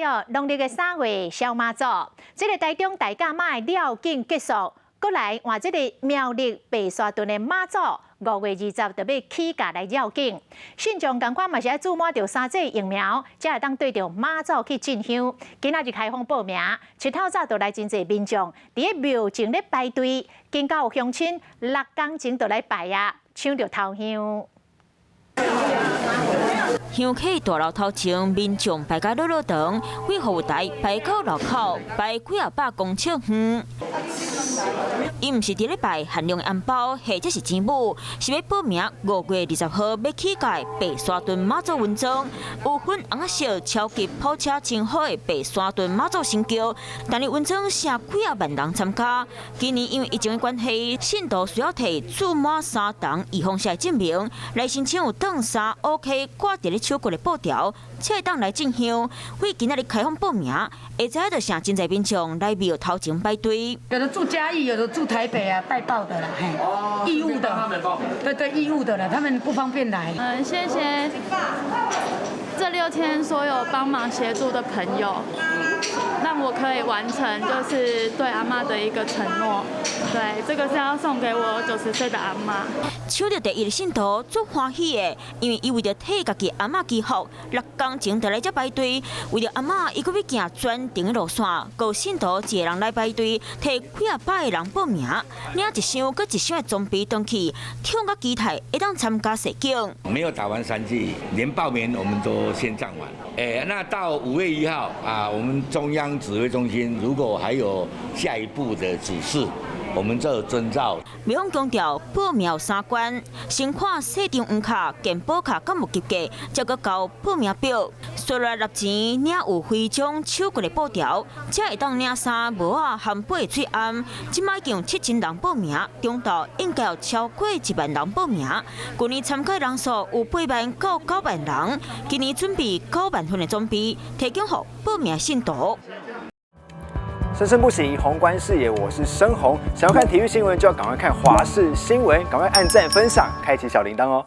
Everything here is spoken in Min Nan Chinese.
著農曆的3月燒媽祖，這个台中大甲媽的繞境結束，閣來換這个苗栗白沙屯的媽祖，5月20就欲起駕來繞境。信眾仝款嘛是愛注滿著三劑疫苗，才會當對著媽祖去進香。今仔日開放報名，一透早就來真濟民眾佇咧廟前咧排隊，今到有鄉親6工前就來拜啊，搶著頭香。香客大樓頭前，民眾排甲落落長，為服務台排到路口，排幾仔百公尺遠。伊毋是佇咧拜限量紅包，或者是錢母，是欲報名5月20號欲起駕白沙屯媽祖雲裝，有粉紅色超級跑車稱號的白沙屯媽祖神轎，但是雲裝剩幾仔萬人參加。今年因為疫情的關係，信徒需要提注滿三針預防射證明，來申請有當三 OK 掛佇咧手骨的布條，才會當來進香。為今仔日開放報名，下早就成真濟民眾來廟頭前排隊。有的住嘉義，有的住台北啊，代報的啦，嘿，義務的，對對，義務的啦，他們不方便來。嗯，謝謝這6天所有幫忙協助的朋友，讓我可以完成就是對阿嬤的一個承諾。對，這個是要送給我90歲的阿嬤。搶著第一的信徒足歡喜的，因為伊為著替家己阿嬤祈福，6工前就來遮排隊。為著阿嬤，伊閣欲行專程的路線，閣有信徒一個人來排隊，替幾仔百个人報名，領一箱閣一箱的裝備轉去，痛甲期待會當參加踅境。沒有打完三劑，連報名我們都先暫緩。欸，那到5月1號啊，我們中央指揮中心如果還有下一步的指示，我們就遵照。廟方強調報名有三關，先看細張黃卡、健保卡敢有及格，才閣交報名表。刷來納錢，領有徽章、手骨的布條，才會當領衫、帽仔含八個喙罨。這擺已經有7000人報名，中晝應該有超過1萬人報名。舊年參加人數有8萬到9萬人，今年準備9萬份的裝備，提供予報名信徒。生生不息，宏觀視野，我是申宏。想要看體育新聞，就要趕快看華視新聞，趕快按讚、分享，開啟小鈴鐺哦。